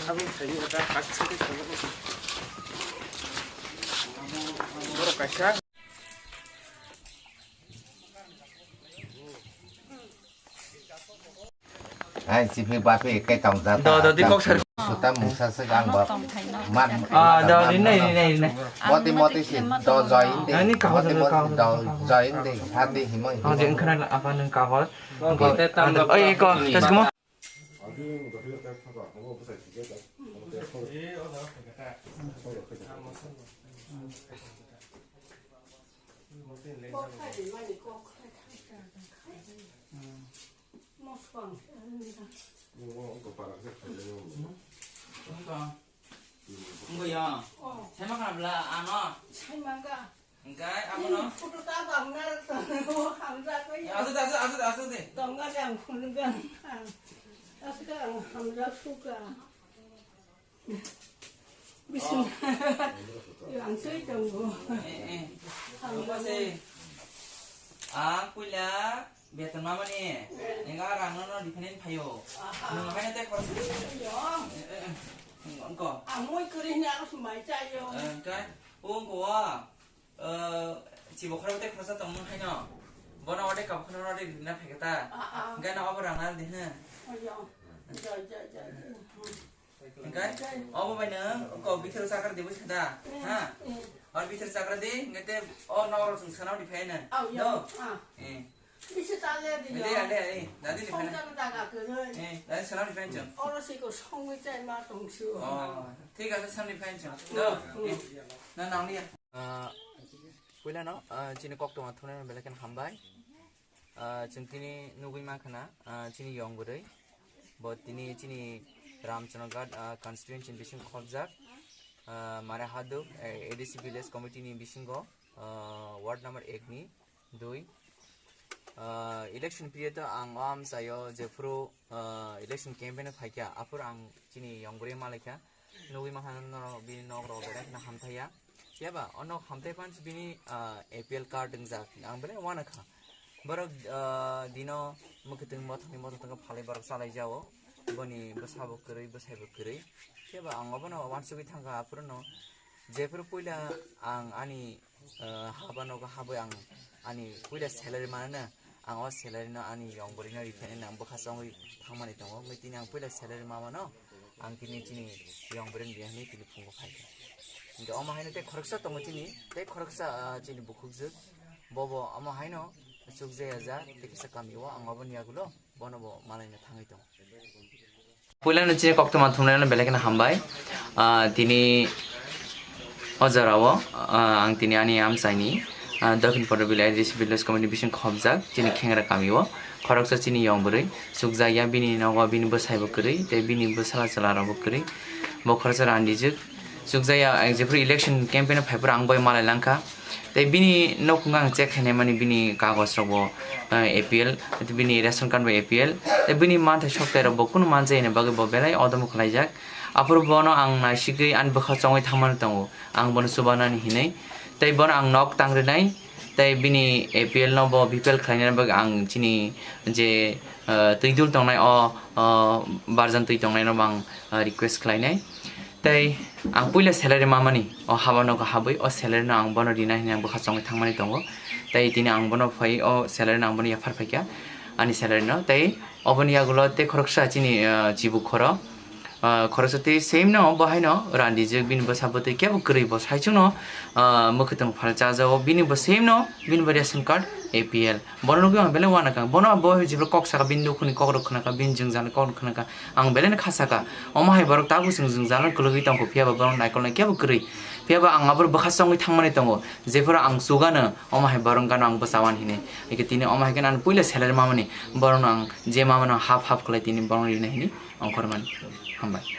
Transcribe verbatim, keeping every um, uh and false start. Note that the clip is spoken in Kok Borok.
Borok kaisa. Ai, chiphi baphi kai tong jata. Do, do, di kok sar. Suta mungsa se gang ba. Man. Ah, do, di nai, di nai, di nai. Moti, moti si do join de. Ani kahor, moti, moti kahor, do kahor. Join de. Hati himoi. Ah, di khana apa nang kahor. Oi, ko, tas kumo. Wngkha. Wngkha ya. Oh. Saimankha bla ano. Saimankha. Hingkai abono. Photo ta bang na to hamjak ya. Asuk, asuk, asuk, asuk de. Tongga jang khulga. Asuk ang hamjak suka. Bisin. Yo ang soi tonggo. Eh, eh. Hamjak. Apa sih? Ang puila beton mamani. Enga rang no no diphanin phayo. Aha. Nung haina te khorsa. Yo. Eh, eh, eh. Engko. Amoi kuri ni arus mai chayo. Eh, engkai. Engko wa. Eh, chibo khorang te khorsa tong nung haino. Bono ode kap khorang ode rina pheketa. Ah, ah. Engkai no obo rang nal di ha. Oh, yo. Ja, ja, ja, ja. Engkai obo bai no ko bithar chakra de bwsa da. Eh, ha. Eh. Or bithar chakra de, engkai te o no rok sung sanam di phaina. Oh, yo. Do. Ah. Eh. Bisi ta le di. Ade, ade, ade. Dadi ni phana. Songchang jaga kwrwi. Eh, dadi sanam ni phan chang. Oro si ko songwi chai ma tong su. Oh, thik ase, sanam ni phan chang. No. Eh, na nang liya. Ah, puila no, ah, chini kok tongma thunai belai khen hambai. Ah, chwng tini nugwi mankha na, ah, chini yong bwrwi. Bo tini chini Ramchandraghat, ah, constituency ni bising khobjak. Ah, Mare Haduk, eh, A D C village committee ni bisingo, ah, ward number ek ni. Dui, ah, election period o ang o amchaio jephuru, ah, election campaign o phaikha, aphuru ang chini yong bwrwi malaikha. Nugwi mankha norok bini nok rok belai kheno hamthaiya. Phiya ba o nok hamthai phano bini, ah, A P L card wngjak. Ang belai uanakha. Borok, ah, dino mwkhwtwng mothokni mothok tongkha phalwi borok chalaijao. Boni bwsabo kwrwi, bwsaibo kwrwi. Phiya ba ang obono uansugwi thangkha, aphuru no jephuru puila ang ani ah, haba nogo habwi ang ani puila salary manana, ang o salary no ani yong bwrwi no riphaina ang bwkha chongwi thangmani tongo. Wngwi tini ang puila salary mamano ang tini chini yong bwrwi ni bihikni tini phungo phaikha. Hinkhe omo haino tei khoroksa tongo chini, tei khoroksa, ah, chini bukhukjwk, bobo omo haino chukjaya ja tei kisa kamio ang oboni yagulo bono bo malaina thangwi tongo. Puilano chini koktwma thumnaino belai kheno hambai. Ah, tini o jorao, ah, ang tini ani amchaini, ah, Dokhin Porobili A D C Village Committee bising khobjak chini Khengra kamio. Khoroksa chini yong bwrwi chukjakya, bini nogo bini bwsaibo kwrwi tei bini bwsala chwlarokbo kwrwi. Bo khoroksa randijwk. Chukjaya, ang jephuru election campaign o phaiphuru ang bai malai langkha. Tei bini nokung ang check khainai mani bini kagoj rok bo, eh, A P L, bini ration card bo A P L, tei bini manthai soktai rok bo kunu manjai ni bagwi bo belai odom khlaijak. Aphuru bono ang naisigwi ani bwkha chongwi thangmani tongo, ang bono chubanani hinwi. Tei bono ang nok tang rinai, tei bini A P L no bo B P L khlainani bagwi ang chini je, eh, twi dul tongnai o, o barjan twi tongnai no bo ang, eh, request khlainai. Tei ang puila salary mamani, o haba nogo habwi o salary no ang bono rina hinwi ang bwkha chongwi thangmani tongo. Tei tini ang bono phai o salary no ang bono yaphar phaikha ani salary no. Tei oboni yagulo tei khoroksa chini, ah, chibu khoro, ah, khoroksa tei same no bo haino randijwk, bini bwsa bwtwi kebo kwrwi bo saichung no, ah, mwkhwtwng phal chajago, bini bo same no, bini bo ration card A P L. Bono nugwi ang belai uanakha. Bono bo jephuru kok saka bini dukhuni kokrok khwnakha, bini jwngjal kokrok khwnakha. Ang belai no kha saka. Omo hai borok tabuk chwng jwngjal no kwlwgwi tongkho, phiya ba borok naikolnai kebo kwrwi. Phiya ba ang abo bwkha chongwi thangmani tongo. Jephuru ang chugano, omo hai borok gano ang bwchawan hinwi. Eke tini omo hai khe ang puila salary mamani. Borokno ang je mamano half half khlai tini borokno rinai hinwi ongkhormani. Hambai.